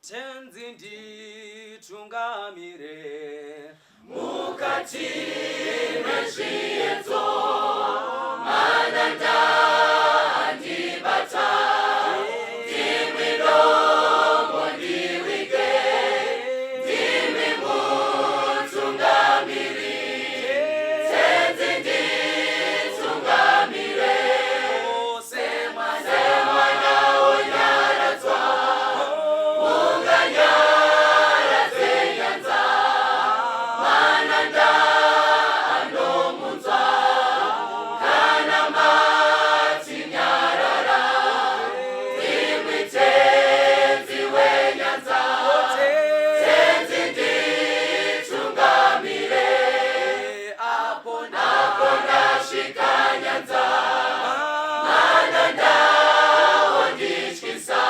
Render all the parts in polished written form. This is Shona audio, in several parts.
Tenzi nditungamire mukati mezviedzo mananda andibata ndimi dombo ndiwike ndimi mutungamiri Tenzi nditungamire semwana wonyaradzwa unganyaradze nyanza mananda anomunzwa kana matinyarara ndimwi tenzi wenyanza tenzi nditungamire apo ndasvika nyanza mananda ondityisa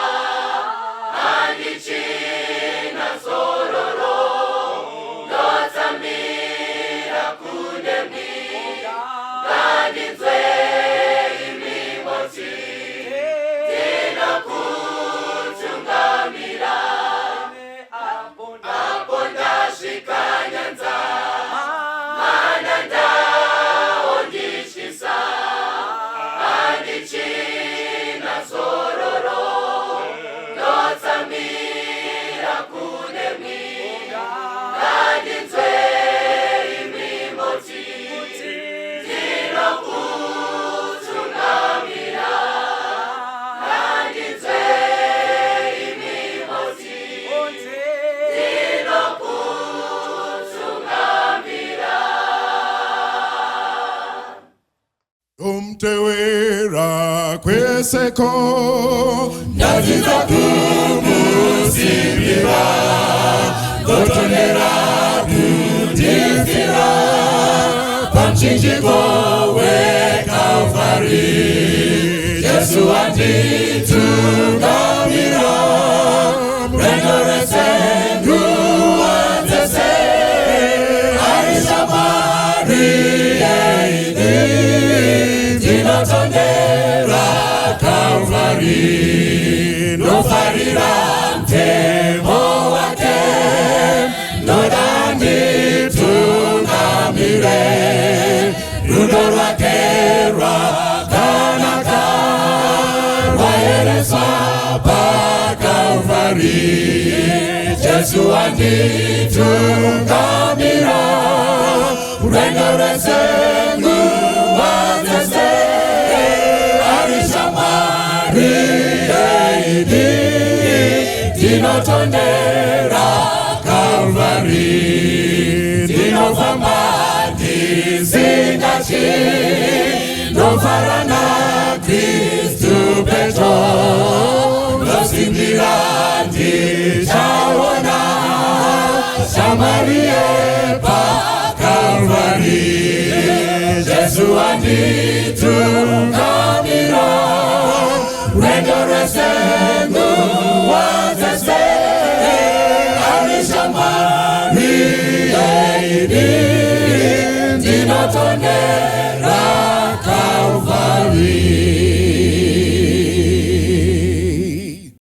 handichina zororo ndotsamira kunemwi ngandinzwe imi moti ndinokutungamira apo ndasvika nyanza mananda ondityisa handichina zororo ndotsamira kunemwi ngandinzwe imi moti ndinokutungamira ngandinzwe imi moti ndinokutungamira. Umtewera kweseko ndadzidza kumusimbira ndotondera kundifira pamuchinjiko weKalvari Jesu anditungamira rwendo rwese nguva dzese ari shamwari yeidi ndinotondera Kalvari ndofarira mutemo wake ndoda nditungamire rudo rwake rwakanaka rwaereswa paKalvari Jesu anditungamira rwendo rwese nguva dzese ari shamwari yeidi ndinotondera Kalvari ndinofamba ndisingatyi ndofara naKristu Petro ndosimbira ndichaona shamwari yepaKalvari Jesu anditungamira rwendo rwese nguva dzese ari shamwari yeidi ndinotondera Kalvari.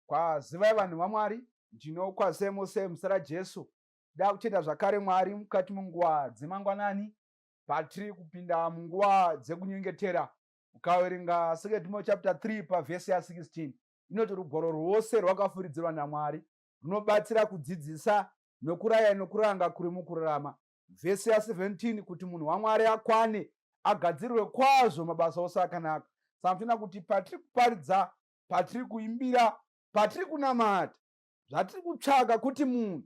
Kwazivai vanhu vaMwari, ndinokwazisai mose muzita raJesu. Da kutenda zvakare Mwari mukati menguva dzemangwanani patiri kupinda munguva dzekunyengetera. Ukaverenga 2 Timothy chapter 3 pavhesi ya16 inoti rugwaro rwose rwakafuridzirwa naMwari runobatsira kudzidzisa nokuraya nokuranga kuri mukururama. Vhesi ya17 kuti munhu waMwari akwane agadzirwe kwazvo mabasa ose akanaka. Saka tinoona kuti patiri kuparidza, patiri kuimbira, patiri kunamata, zvatiri kutsvaka kuti munhu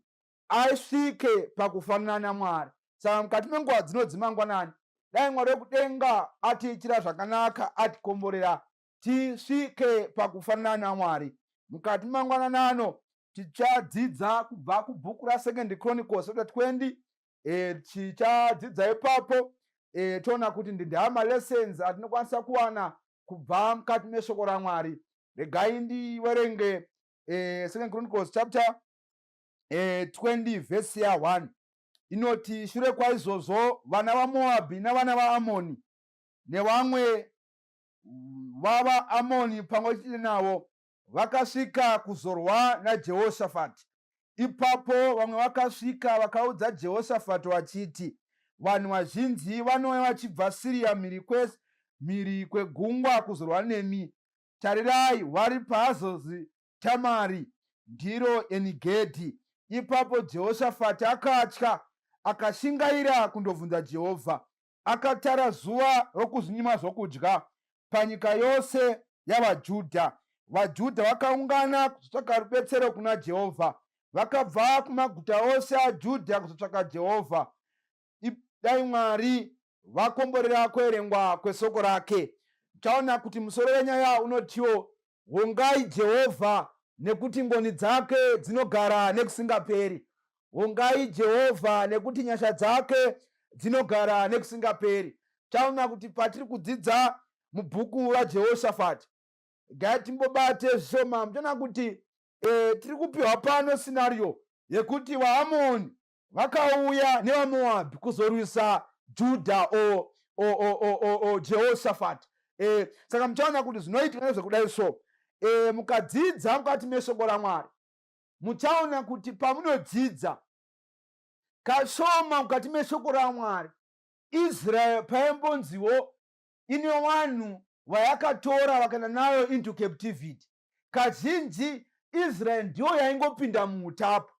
asvike pakufanana naMwari. Saka mukati menguva dzino dzemangwanani, dai Mwari wekudenga atiitira zvakanaka, atikomborera tisvike pakufanana naMwari. Mukati mangwanani ano tichadzidza kubva kubhuku raSecond Chronicles chapter 20. Tichadzidza ipapo toona kuti ndindaa malessons atinokwanisa kuwana kubva mukati meshoko raMwari. Regai ndiverenge Second Chronicles chapter 20 vhesi ya1 inoti, shure kwaizvozvo vana vaMoabhi navana vaAmoni nevamwe vavaAmoni pamwe chete navo vakasvika kuzorwa naJehoshafati. Ipapo vamwe vakasvika vakaudza Jehoshafati vachiti, Vanhu vazhinji vanouya vachibva Siria mhiri kwese mhiri kwegungwa kuzorwa nemi. Tarirai, vari paHazozi Tamari, ndiro Enigedhi. Ipapo Jehoshafati akatya, akashingaira kundobvunza Jehovha. Akatara zuva rokuzvinyima zvokudya panyika yose yavaJudha. VaJudha vakaungana kuzotsvaka rubetsero kuna Jehovha. Vakabva kumaguta ose aJudha kuzotsvaka Jehovha. Dai Mwari vakomborera kuerengwa kwesoko rake. Taona kuti musoro wenyaya unotiwo Vongai Jehovha nekuti ngoni dzake dzinogara nekusingaperi. Vongai Jehovha nekuti nyasha dzake dzinogara nekusingaperi. Taona kuti patiri kudzidza mubhuku raJehoshafati, gai timbobate zvishoma. Muchaona kuti e, tiri kupiwa pano scenario yekuti vaAmoni vakauya nevaMoabhi kuzorwisa Judha o, o, o, o, o, o Jehoshafati. E, saka muchaona kuti zvinoitika nezvekudai so e, mukadzidza mukati meshoko raMwari muchaona kuti pamunodzidza kashoma mukati meshoko raMwari Israel paimbonziwo ine vanhu vayakatora vakaenda nayo into captivity kazhinji Israel ndiyo yaingopinda muutapwa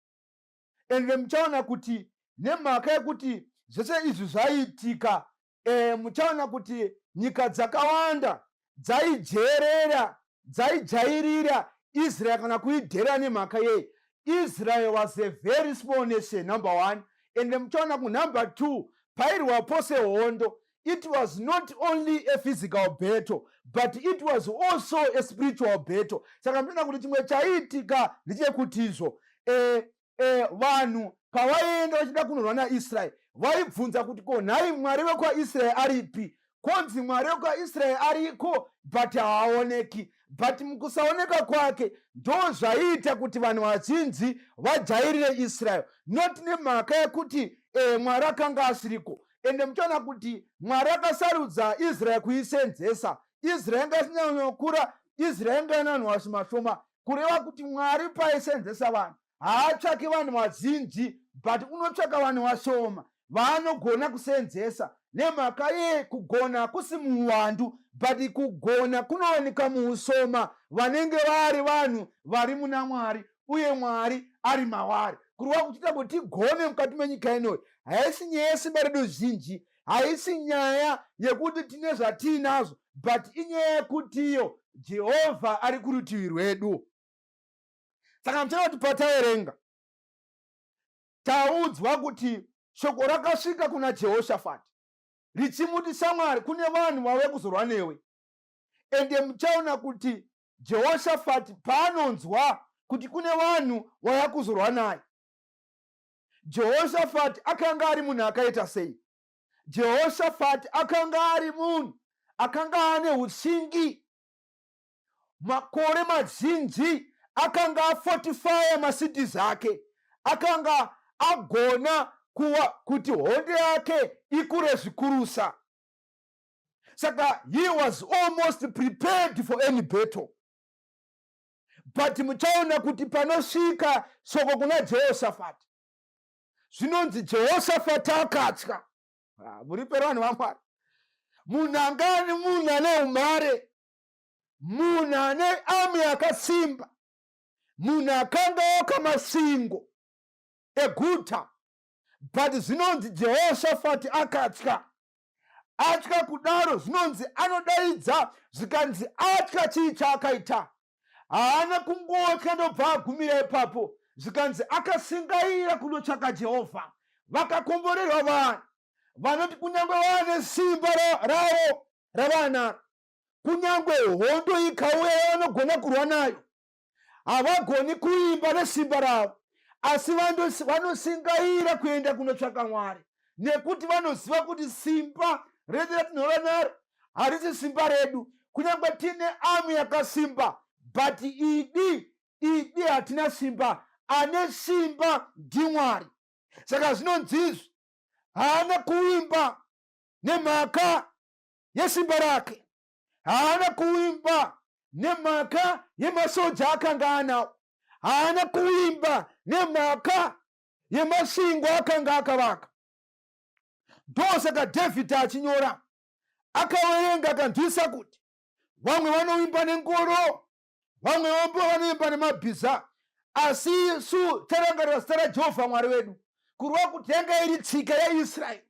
ende muchaona kuti nemhaka yekuti zvese izvi zvaiitika e, muchaona kuti nyika dzakawanda dzaijerera dzaijairira Israel kana kuidhera nemhaka yei Israel was a very small nation number one ende muchaona kunumber two pairwa pose hondo it was not only a physical battle but it was also a spiritual battle saka munoona kuti chimwe chaiitika ndechekutizvo eh, eh, vanhu pavaienda vachida kunorwa naIsraeri vaibvunza kuti ko nhai Mwari wekwaIsraeri aripi konzi Mwari wekwaIsraeri ariko but haaoneki but mukusaoneka kwake ndo zvaiita kuti vanhu vazhinji vajairire Israel not nemhaka yekuti eh, Mwari akanga asiriko ende muchaona kuti Mwari akasarudza Israel kuisenzesa Israel yanga isinyanyokura Israel yanga ina vanhu vashomashoma kureva kuti Mwari paisenzesa vanhu haatsvaki vanhu vazhinji but unotsvaka vanhu vashoma vaanogona kusenzesa nemhaka ye kugona kusi muuwandu but kugona kunowanika muushoma vanenge vari vanhu vari muna Mwari uye Mwari ari mavari kureva kuti tambo tigone mukati menyika inoyi haisi nyaya yesimba redu zhinji haisi nyaya yekuti tine zvatiinazvo but inyaya yekutiyo Jehovha ari kurutivi rwedu saka muchaona kuti pataverenga taudzwa kuti shoko rakasvika kuna Jehoshafati richimuti shamwari kune vanhu vauya kuzorwa newe ende muchaona kuti Jehoshafati paanonzwa kuti kune vanhu vauya kuzorwa naye Jehoshafati akanga ari munhu akaita sei? Jehoshafati akanga ari munhu akanga ane ushingi makore mazhinji akanga afortifaya macities ake akanga agona kuwa kuti hondo yake ikure zvikurusa saka he was almost prepared for any battle but muchaona kuti panosvika shoko kuna Jehoshafati zvinonzi Jehoshafati akatya. Ah, muri pera vanhu vaMwari munhu anga ani munhu ane umhare munhu ane ami akasimba munhu akanga oka masingo eguta but zvinonzi Jehoshafati akatya atya kudaro zvinonzi anodaidza zvikanzi atya chii chaakaita haana kungotya ndobva agumira ipapo zvikanzi akasingaira kunotsvaka Jehovha vakakomborerwa vanhu vanoti kunyange vane simba ravo ravanaro kunyange hondo ikauya yavanogona kurwa nayo havagoni kuimba nesimba ravo asi vanosingaira kuenda kunotsvaka Mwari nekuti vanoziva kuti simba redu ratinova naro harisi simba redu kunyange tine amu yakasimba but idi idi hatina simba ane simba ndiMwari saka zvinonzizvi haana kuimba nemhaka yesimba rake haana kuimba nemhaka yemasoja akanga anawo. Haana kuimba nemhaka yemasvingo akanga akavaka. Ndosaka Dhavhidhi achinyora, akaverenga akanzwisa kuti vamwe vanoimba nengoro, vamwe vanoimba nemabhiza, asi isu tarangarira zita raJehovha Mwari wedu. Kureva kuti yanga iri tsika yaIsraeri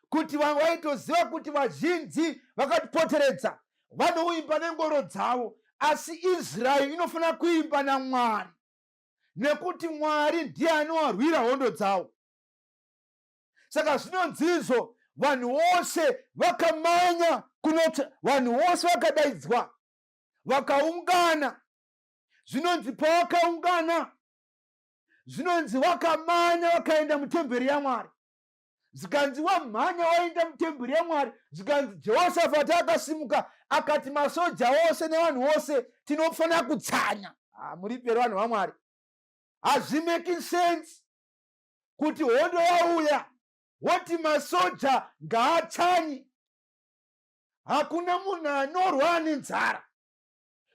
kuti vamwe vaitoziva kuti vazhinji vakatipoteredza vanoimba nengoro dzavo, asi Israeri inofanira kuimba naMwari nekuti Mwari ndiye anovarwira hondo dzavo. Saka zvinonzizvo vanhu vose vakamanya kunoti vanhu vose vakadaidzwa vakaungana. Zvinonzi pavakaungana, zvinonzi vakamanya vakaenda mutemberi yaMwari. Zvikanzi wamhanya waenda mutemberi yaMwari. Zvikanzi Jehoshafati akasimuka akati masoja ose nevanhu vose tinofanira kutsanya. Ah, muripere vanhu vaMwari, hazvimeki sense kuti hondo yauya woti masoja ngaatsanye. Hakuna munhu anorwa ane nzara.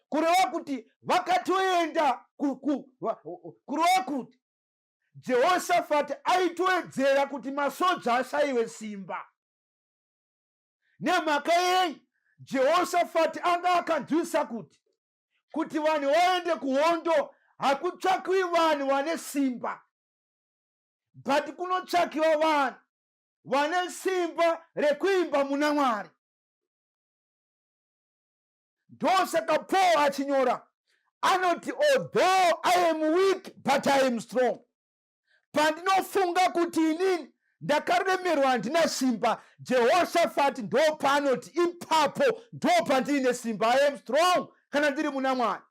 Kureva kuti vakatoenda kureva kuti Jehoshafati aitowedzera kuti masoja ashayiwe simba. Nemhaka yei? Jehoshafati anga akanzwisa kuti kuti vanhu vaende kuhondo hakutsvakiwi vanhu vane simba, but kunotsvakiwa vanhu vane simba rekuimba muna Mwari. Ndosaka Paul achinyora anoti, although I am weak but I am strong. Pandinofunga kuti inini ndakaremerwa handina simba, Jehoshafati ndopaanoti ipapo ndopandiine simba, I am strong kana ndiri muna Mwari.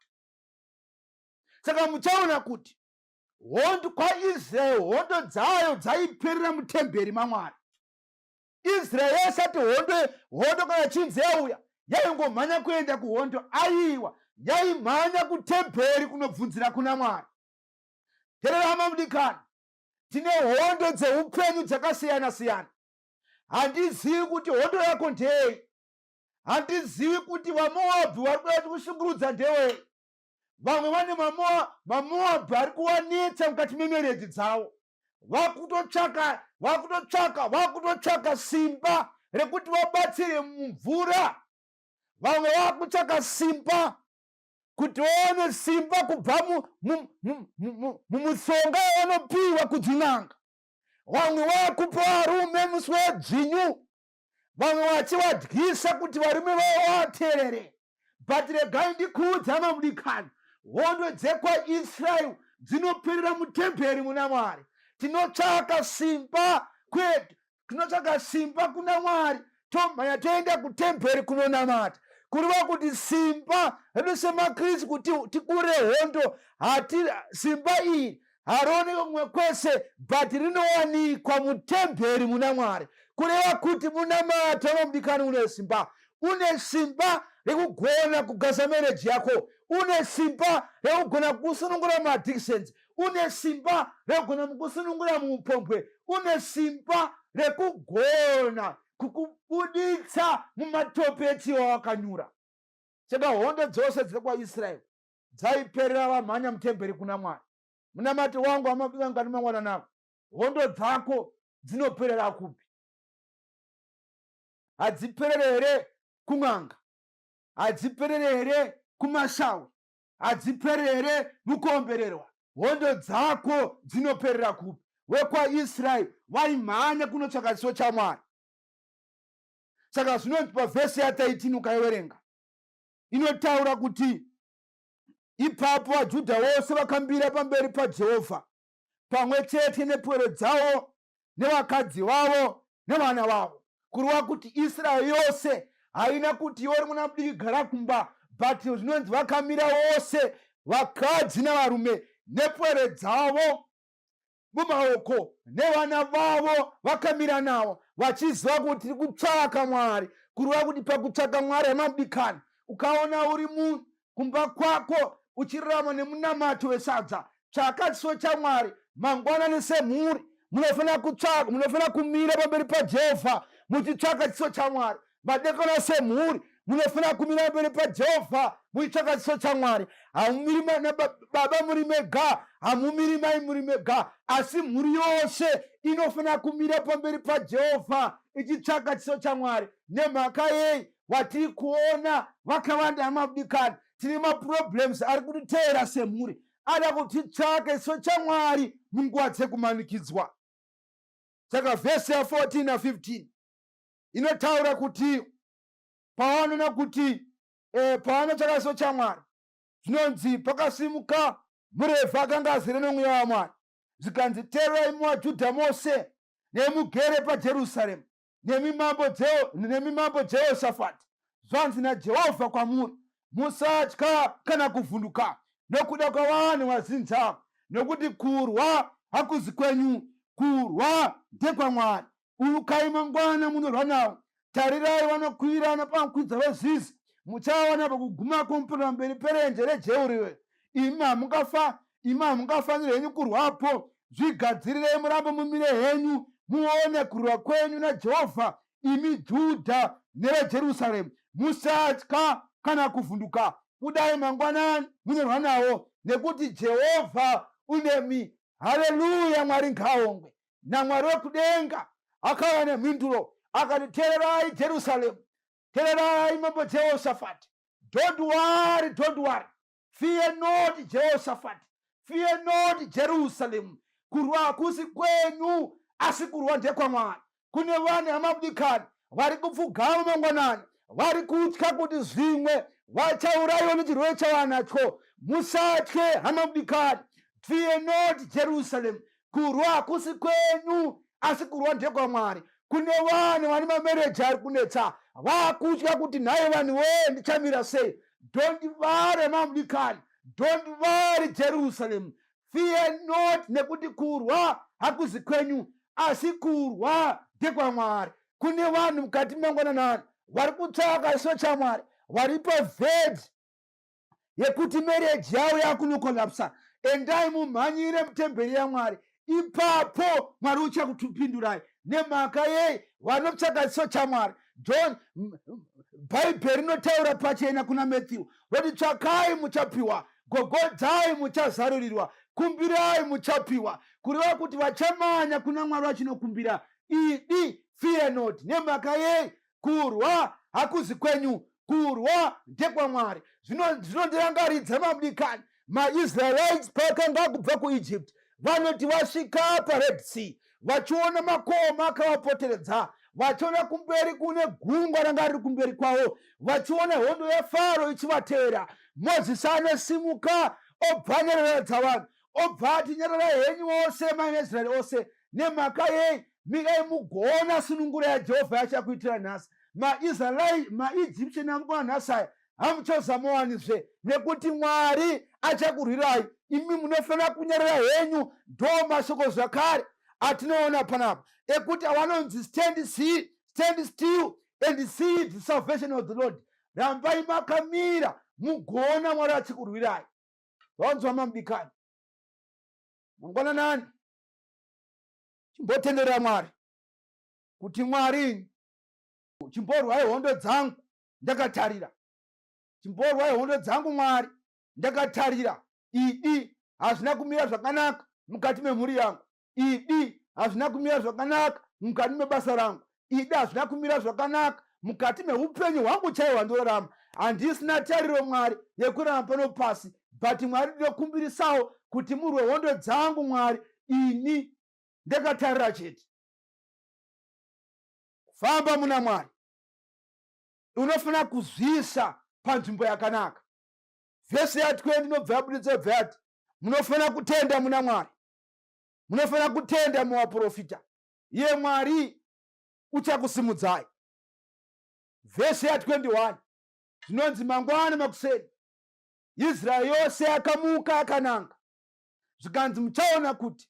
Saka muchaona kuti hondo kwaIsraeri, hondo dzayo dzaiperera mutemberi maMwari. Israeri yaisati hondo hondo kana chinzi yauya yaingomhanya kuenda kuhondo, aiwa, yaimhanya kutemberi kunobvunzira kuna Mwari. Terera hama mudikani, tine hondo dzeupenyu dzakasiyana siyana. Handizivi kuti hondo yako ndeyei, handizivi kuti vaMoabhi vari kuda kushungurudza ndewei. Vamwe vane maMoabhi ari kuvanetsa mukati memereji dzavo, vakutotsvaka vakutotsvaka vakutotsvaka simba rekuti vabatsire mumvura. Vamwe vakutsvaka simba kuti vaone simba kubva mumutsonga yavanopiwa kudzin'anga. Vamwe vakupa varume musi wedzvinyu, vamwe vachivadyisa kuti varume vavo vateerere. But regai ndikuudze hama mudikani, hondo dzekwaIsraeri dzinoperera mutemberi muna Mwari. Tinotsvaka simba kwedu, tinotsvaka simba kuna Mwari, tomhanya toenda kutemberi kunonamata. Kureva kuti simba redu semaKristu kuti tikure hondo, hati simba iri harioneki kumwe kwese but rinowanikwa mutemberi muna Mwari. Kureva kuti munamato wamudikani une simba, une simba rekugona kugaza mereji yako, une simba rekugona kusunungura maaddictions, une simba rekugona kusunungura muupombwe, une simba rekugona kukubuditsa mumatope echiwa wakanyura. Saka hondo dzose dzekwaIsraeri dzaiperera vamhanya mutemberi kuna Mwari. Munamato wangu amabikangani mangwanani ako, hondo dzako dzinoperera kupi? Hadziperere here kun'anga? Hadziperere here kumashawi? Hadziperere here mukuombererwa? Hondo dzako dzinoperera kupi? WekwaIsraeri vaimhanya kunotsvaka chiso chaMwari. Saka zvinonzi pavhesi ya 13 ukaiverenga inotaura kuti ipapo vaJudha vose vakambira pamberi paJehovha pamwe chete nepwere dzavo nevakadzi vavo nevana vavo. Kureva kuti Israeri yose haina kuti iwe uri mwana mudiki gara kumba, but zvinonzi vakamira vose vakadzi navarume nepwere dzavo mumaoko nevana vavo vakamira navo vachiziva kuti tiri kutsvaka Mwari. Kureva kuti pakutsvaka Mwari, hama mudikani, ukaona uri munhu kumba kwako uchirarama nemunamato wesadza, tsvaka chiso chaMwari mangwanani semhuri. Munofanira kutsvaka, munofanira kumira pamberi paJehovha muchitsvaka chiso chaMwari madekwana semhuri. Munofanira kumira mberi paJehovha muchitsvaka chiso chaMwari. Hamumiri baba muri mega, hamumiri mai muri mega, asi mhuri yose inofanira kumira pamberi paJehovha ichitsvaka chiso chaMwari. Nemhaka yei? Watiri kuona vakawanda hamabudikani, tine maproblems ari kutiteera semhuri, ada kuti titsvake chiso chaMwari munguva dzekumanikidzwa. Saka vhesi ya 14 na 15 inotaura kuti pavanoona kuti pavanotsvaka chiso chaMwari, zvinonzi pakasimuka murevhi akanga azere nomweya waMwari, zvikanzi, teererai muvaJudha mose nemugere paJerusarema, nemi mambo Jehoshafati, zvanzi naJehovha kwamuri, musatya kana kuvhunduka nokuda kwavanhu vazinza, nokuti kurwa hakuzi kwenyu, kurwa ndekwaMwari. Urukai mangwana munorwa navo. Tarirai, vanokwira napamukwidza weZizi, muchaona pakuguma kwomupiro pamberi perenje reJeuriwe. Imi hamungafa, imi hamungafaniri henyu kurwapo. Zvigadzirirei murambe mumire henyu, muone kurwa kwenyu naJehovha, imi Judha neveJerusaremu. Musatya kana kuvhunduka. Budai mangwanani munorwa navo, nekuti Jehovha unemi. Haleluya! Mwari ngaaongwe. NaMwari wekudenga akauya nemhinduro akati, tererai Jerusaremu, tererai mambo Jehoshafati. Don't worry, don't worry, fear not Jehoshafati, fear not Jerusalem. Kurwa hakusi kwenyu, asi kurwa ndekwaMwari. Kune vanhu, hamabudikani, vari kupfugama mangwanani, vari kutya kuti zvimwe vachaurayiwa nechirwere chavanacho. Musatye, hamabudikani. Fear not Jerusalem, kurwa hakusi kwenyu, asi kurwa ndekwaMwari. Kune vanhu vane mamarriage ari kunetsa, vakutya kuti nhai vanhu wee, ndichamira sei? Don't worry, mamudikani, don't worry Jerusalem, fear not, nekuti kurwa hakuzi kwenyu, asi kurwa ndekwamwari. Kune vanhu mukati mangwananani vari kutsvaka chiso chaMwari, vari paverge yekuti marriage yavo yakunocollapsa. Endai mumhanyire mutemberi yaMwari, ipapo Mwari uchakutupindurai. Nemhaka yei? Vanotsvaka chiso chaMwari. John, Bhaibheri rinotaura pachena kuna Matthew roti, tsvakai muchapiwa, gogodzai muchazarurirwa, kumbirai muchapiwa. Kureva kuti vachamanya kuna Mwari vachinokumbira. Idi, fear not. Nemhaka yei? Kurwa hakuzi kwenyu, kurwa ndekwamwari. Zvinondirangaridza, mamudikani, maIsraelites paakanga kubva kuEgypt. Vanoti vasvika paRed Sea, vachiona makomo akavapoteredza, vachiona kumberi kune gungwa ranga riri kumberi kwavo, vachiona hondo yaFaro ichivatevera, Mozisi anosimuka obva anyereredza vanhu, obva ati, nyararai henyu vose maIsraeri ose. Nemhaka yei? Mirai mugoona sunungura yaJehovha yachakuitira nhasi. MaIsraeli, maEgyptian amukuona nhasi aya hamuchazamuwanizve, nekuti Mwari achakurwirai, imi munofanira kunyarara henyu. Ndo mashoko zvakare atinoona panapa ekuti avanonzi stand still and see the salvation of the Lord. Rambai makamira mugoona Mwari achikurwirai. Vanzwa, mamudikani, mangwananani chimbotendera Mwari kuti, Mwari, chimborwai hondo dzangu ndakatarira, chimborwai hondo dzangu Mwari ndakatarira. Idi hazvina kumira zvakanaka mukati memhuri yangu, idi hazvina kumira zvakanaka mukati mebasa rangu, idi hazvina kumira zvakanaka mukati meupenyu hwangu chaiwo hwandorarama. Handisina tariro, Mwari, yekurarama pano pasi, but Mwari, ndinokumbirisawo kuti murwe hondo dzangu, Mwari, ini ndakatarira chete. Kufamba muna Mwari, unofanira kuzviisa panzvimbo yakanaka. Vhesi ya20 inobva yabuditsa, bva yati munofanira kutenda muna Mwari, munofanira kutenda muvaprofita, iye Mwari uchakusimudzai. Vhesi ya21 zvinonzi, mangwana makuseni Israeri yose yakamuka yakananga. Zvikanzi muchaona kuti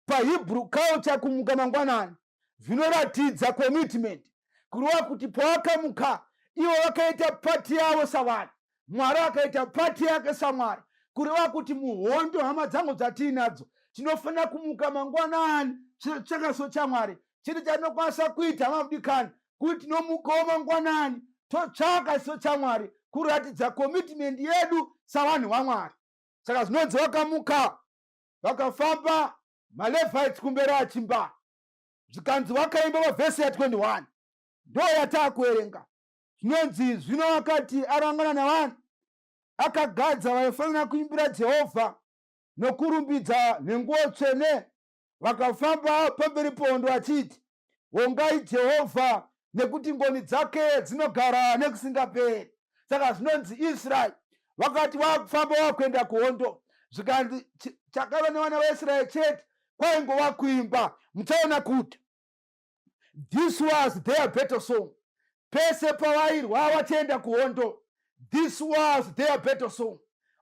paHebrew culture kumuka mangwanani zvinoratidza commitment, kureva kuti pawakamuka, ivo vakaita part yavo savanhu, Mwari akaita part yake saMwari. Kureva kuti muhondo, hama dzangu, dzatiinadzo, tinofanira kumuka mangwanani chakaso chaMwari. Chete chatinokwanisa kuita, hama mudikani, kuti tinomukawo mangwanani. Totsvaka chiso chaMwari kuratidza commitment yedu savanhu vaMwari. Saka zvinonzi vakamuka vakafamba maLevites kumberi achimba. Zvikanzi vakaimba pavhesi ya 21 ndo yataakuverenga. Zvinonzi zvino akati arangana navanhu, akagadza vaifanira kuimbira Jehovha nokurumbidza nenguo tsvene, vakafamba pamberi pohondo vachiti, Vongai Jehovha, nekuti ngoni dzake dzinogara nekusingaperi. Saka zvinonzi Israeri vakati vakufamba vakuenda kuhondo, zvikanzi chakava nevana vaIsraeri chete kwaingova kuimba. Muchaona kuti this was their battle song. Pese pavairwa vachienda kuhondo, this was their battle song.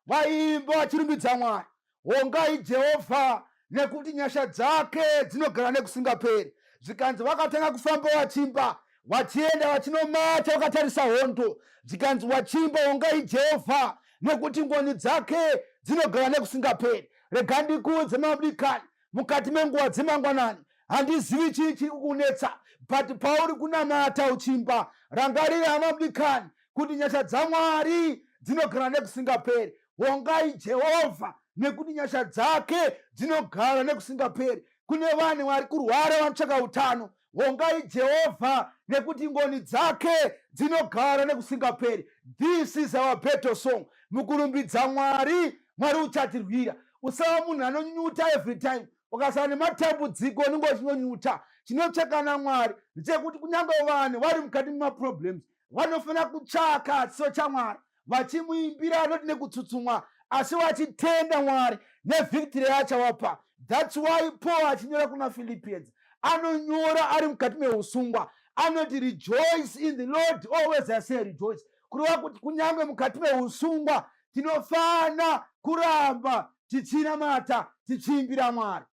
Vaiimba vachirumbidza Mwari, hongai Jehovha nekuti nyasha dzake dzinogara nekusingaperi. Zvikanzi vakatanga kufamba vachimba, vachienda vachinomata vakatarisa hondo. Zvikanzi vachimba, hongai Jehovha nekuti ngoni dzake dzinogara nekusingaperi. Rega ndikuudze mabikani, mukati menguva dzemangwanani, handizivi chii chiri kukunetsa, but pauri kunamata uchimba, rangarira hama mudikani kuti nyasha dzaMwari dzinogara nekusingaperi. Vongai Jehovha nekuti nyasha dzake dzinogara nekusingaperi. Kune vanhu vari kurwara vanotsvaka utano, vongai Jehovha nekuti ngoni dzake dzinogara nekusingaperi. This is our battle song. Mukurumbidza Mwari, Mwari uchatirwira. Usava munhu anonyunyuta every time. Ukasava nematambudziko unenge uchinonyuta. Chinotsvaka naMwari ndechekuti kunyange vanhu vari mukati memaproblems vanofanira kutsvaka chiso chaMwari vachimuimbira, not nekutsutsumwa, asi vachitenda Mwari nevictory yaachavapa. That's why Paul achinyora kuna Philippians, anonyora ari mukati meusungwa, anoti rejoice in the Lord always, I say rejoice. Kureva kuti kunyange mukati meusungwa tinofana kuramba tichinamata tichiimbira Mwari.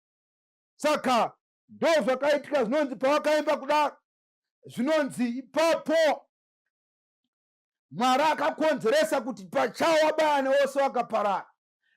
Saka ndo zvakaitika. Zvinonzi pavakaimba kudaro, zvinonzi ipapo Mwari akakonzeresa kuti pachawo wabayane wose wakaparara.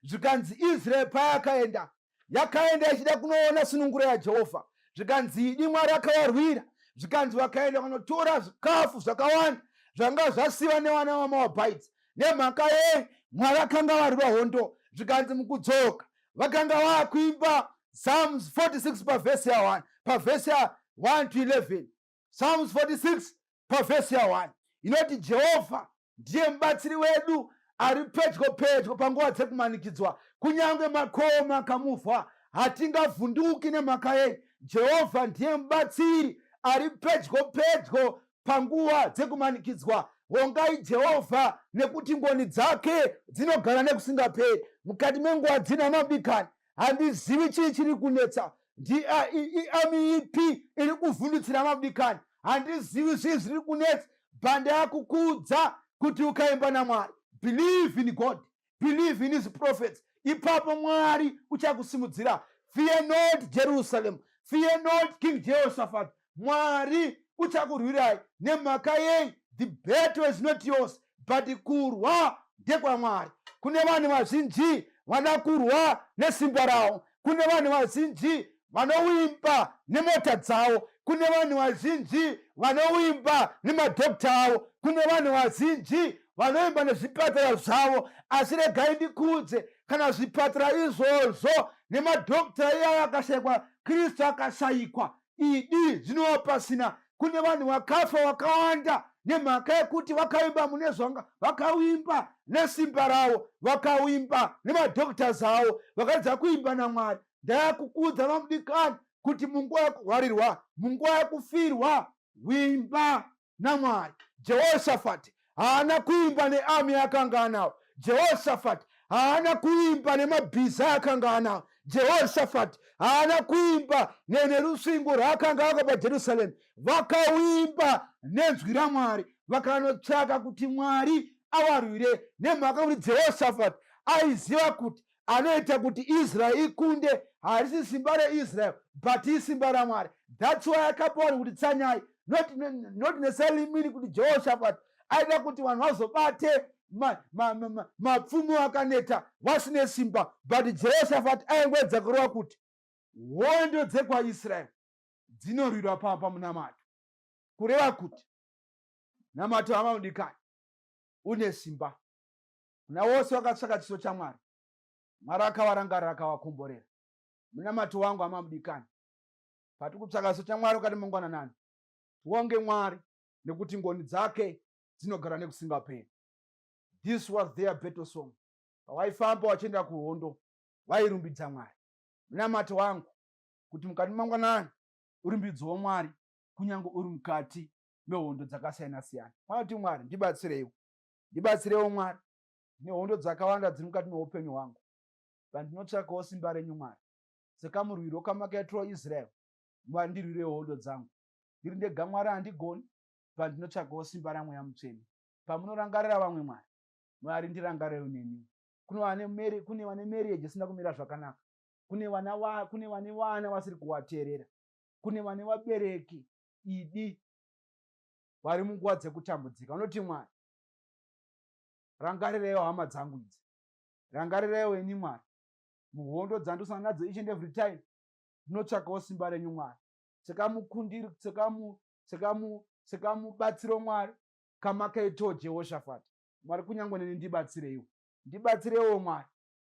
Zvikanzi Israeri payakaenda, yakaenda ichida kunoona sununguro yaJehovha. Zvikanzi idi Mwari akavarwira. Zvikanzi vakaenda vanotora zvikafu zvakawanda zvanga zvasiva nevana vaMoabhites. Nemhaka yei? Mwari akanga varwira hondo. Zvikanzi mukudzoka vakanga vakuimba Psalms 46 pavhesi ya 1, pavhesi ya 1 to 11. Psalms 46 pavhesi ya 1 inoti Jehovha ndiye mubatsiri wedu ari pedyo pedyo panguva dzekumanikidzwa. Kunyange makomo akamuvha, hatingavhunduki. Nemhaka yei? Jehovha ndiye mubatsiri ari pedyo pedyo panguva dzekumanikidzwa. Vongai Jehovha nekuti ngoni dzake dzinogara nekusingaperi. Mukati menguva dzina mabikani, handizivi chii chiri kunetsa, iami ipi iri kuvhundutsira mabikani, handizivi zvii zviri kunetsa. Bhanda yakukudza kuti ukaimba naMwari, believe in God, believe in his prophets, ipapo Mwari uchakusimudzira. Fear not Jerusalem, fear not King Jehoshaphat, Mwari uchakurwirai. Nemhaka yei? The battle is not yours, but kurwa ndekwaMwari. Kune vanhu vazhinji vada kurwa nesimba ravo, kune vanhu vazhinji vanovimba nemota dzavo, kune vanhu vazhinji vanovimba nemadhokta avo, kune vanhu vazhinji vanoimba nezvipatara zvavo. Asi regai ndikuudze, kana zvipatara izvozvo nemadhokta iyayo akashayikwa, Kristu akashayikwa, idi zvinova pasina. Kune vanhu vakafa vakawanda nemhaka yekuti vakaimba mune zvanga, vakavimba nesimba ravo, vakavimba nemadhoktas avo, vakaedza kuimba naMwari. Ndayakukudza vamudikani kuti munguva yekurwarirwa, munguva yekufirwa, wimba naMwari. Jehoshafati haana kuimba neami akanga anawo. Jehoshafati haana kuimba nemabhiza akanga anawo. Jehoshafati haana kuimba nerusvingo rwaakanga akapa Jerusaremu. Vakawimba nenzwi raMwari, vakanotsvaka kuti Mwari avarwire, nemhaka kuti Jehoshafati aiziva kuti anoita kuti Israel ikunde harisi simba reIsrael, but isimba raMwari. That's why akapa vanhu kuti tsanyai. Not necessarily meaning kuti Jehoshaphat aida kuti vanhu vazobate mapfumo akaneta vasine simba, but Jehoshaphat aingoedza kureva kuti hondo dzekwaIsrael dzinorwirwa pamunamato, kureva kuti Namato hama mudikani une simba. Kuna wose vakatsvaka chiso chaMwari, Mwari akavarangarira akavakomborera. Munamato wangu hama mudikani, patiri kutsvaka chiso chaMwari ukati mangwananani, tionge Mwari nekuti ngoni dzake dzinogara nekusingaperi. This was their battle song. Pavaifamba vachienda kuhondo, vairumbidza Mwari. Munamato wangu kuti mukati mangwanani urumbidzwewo Mwari kunyange uri mukati mehondo dzakasiyana siyana. Vanoti Mwari ndibatsireiwo, ndibatsireiwo Mwari, ndine hondo dzakawanda dziri mukati meupenyu hwangu, pandinotsvakawo simba renyu Mwari, sekamurwiro kamakaitirawo Israel, Mwari ndirwirewo hondo dzangu. Ndiri ndega Mwari handigoni, pandinotsvakawo simba raMweya Mutsvene. Pamunorangarira vamwe Mwari, Mwari ndirangarirewo neniwo. Kune vane meri, kune vane marriage isina kumira zvakanaka, kune vana va, kune vane vana vasiri kuvateerera, kune vane vabereki idi vari munguva dzekutambudzika. Vanoti Mwari, rangariraiwo hama dzangu idzi, rangariraiwo ini Mwari, muhondo dzandosana nadzo each and every time, ndinotsvakawo simba renyu Mwari, sekamukundiri, sekamu, sekamu, sekamubatsiro Mwari, kamakaitawo Jehoshafati. Mwari kunyange neni ndibatsireiwo, ndibatsireiwo Mwari,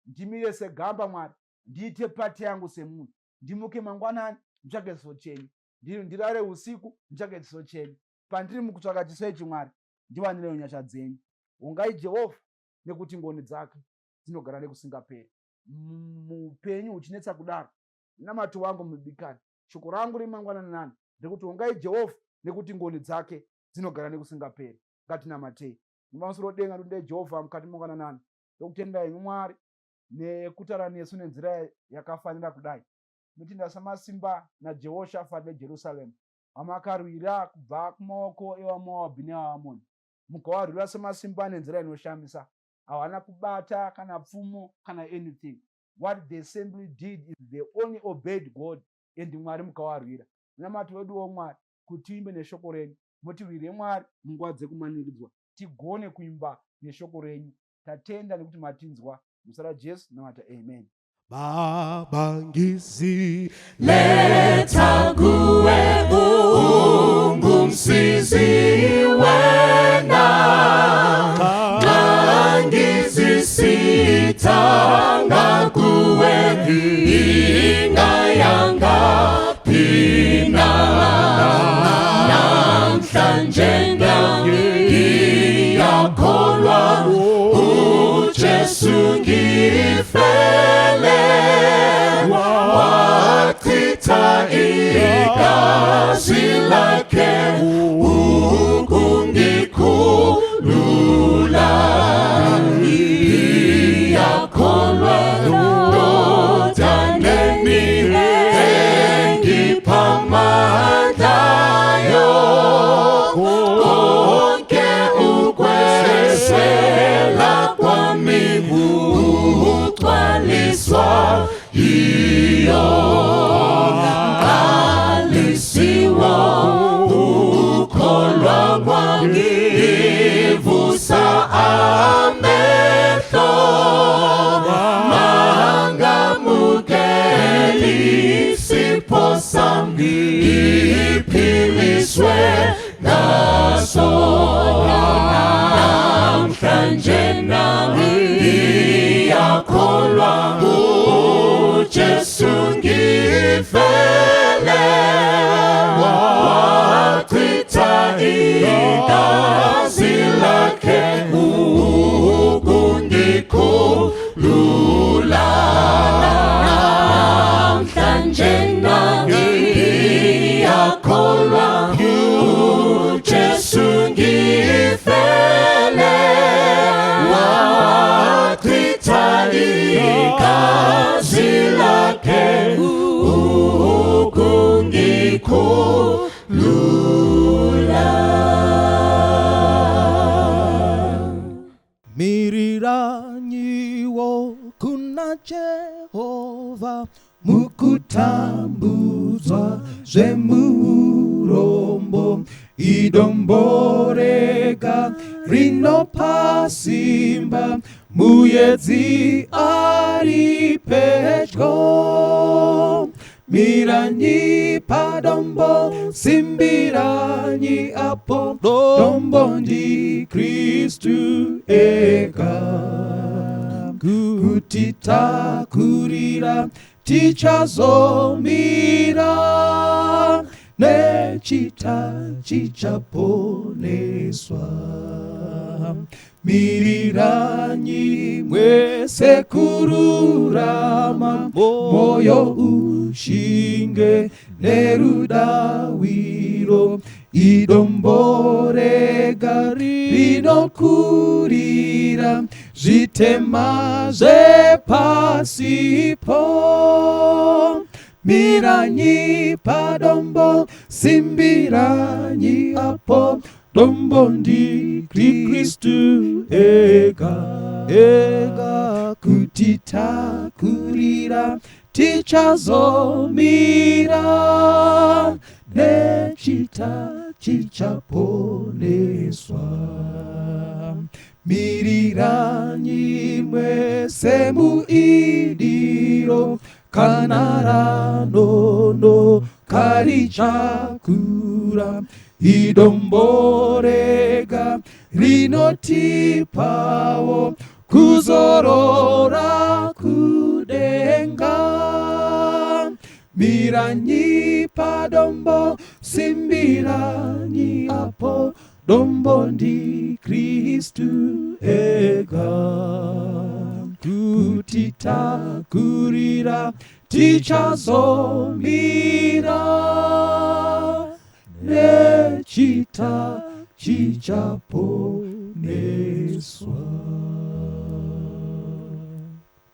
ndimire segamba Mwari, ndiite pati yangu semunhu, ndimuke mangwanani nditsvake chiso chenyu, ndirare usiku nditsvake chiso chenyu. Pandiri mukutsvaka chiso ichi Mwari, ndiwanirewo nyasha dzenyu. Vongai Jehovha nekuti ngoni dzake dzinogara nekusingaperi. Muupenyu huchinetsa kudaro, munamato wangu mudikani, shoko rangu remangwanani nani ndekuti vongai Jehovha nekuti ngoni dzake dzinogara nekusingaperi. Ngatinamatei. Mubamusoro denga ndotendai Jehovha mukati mangwananani. Ndokutendai henyu Mwari nekutaura nesu nenzira yakafanira kudai. Ndinotenda samasimba naJehoshafati neJerusarema vamakarwira kubva kumaoko evaMoabhi nevaAmoni, mukavarwira samasimba nenzira inoshamisa. Havana kubata kana pfumo kana anything. What they simply did is they only obeyed God and Mwari mukavarwira. Munamato weduwo Mwari kuti tiimbe neshoko renyu, mutirwire Mwari munguva dzekumanikidzwa, tigone kuimba neshoko renyu. Tatenda nekuti matinzwa. Muzita raJesu namata, amen. Baba ngizi Letha kuwe ungumsizi wena nxa ngizisitha ngakuwe ingayanga phina namhlanje ngiyakholwa uJesu ngifele wachitha igazi lakhe ukungikhulula ngiyakholwa ndodaneni engipha amandlayo konke ukweswela kwami kugcwaliswa yiyo mqalisiwo ukholwa kwami ivusa amehlo mangamukeli isipho sami ngiphiliswe ngaso namhlanje nami ngiyakholwa uJesu ngifele wachitha igazi lakhe ukungikhulula namhlanje nami ngiyakholwa uJesu ngifele wachitha igazi lakhe ukungikhulula. Miriranyiwo kuna Jehovha mukutambudzwa zvemurombo idombo rega rinopa simba muedzi ari pedyo. Miranyi padombo, simbiranyi apo, dombo ndi Kristu ega. Kuti takurira tichazomira, nechita chichaponeswa. Miriranyi mwese kururama, moyo ushinge nerudawiro, idombo rega rinokurira zvitema zvepasipo. Miranyi padombo, simbiranyi apo, dombo ndi Kristu ega, ega. Kuti takurira tichazomira, nechita chichaponeswa. Miriranyi mwese muidiro, kana ranono karichakura, idombo rega rinotipawo kuzorora kudenga. Miranyi padombo, simbiranyi apo, dombo ndi Kristu ega. Kuti takurira tichazomira,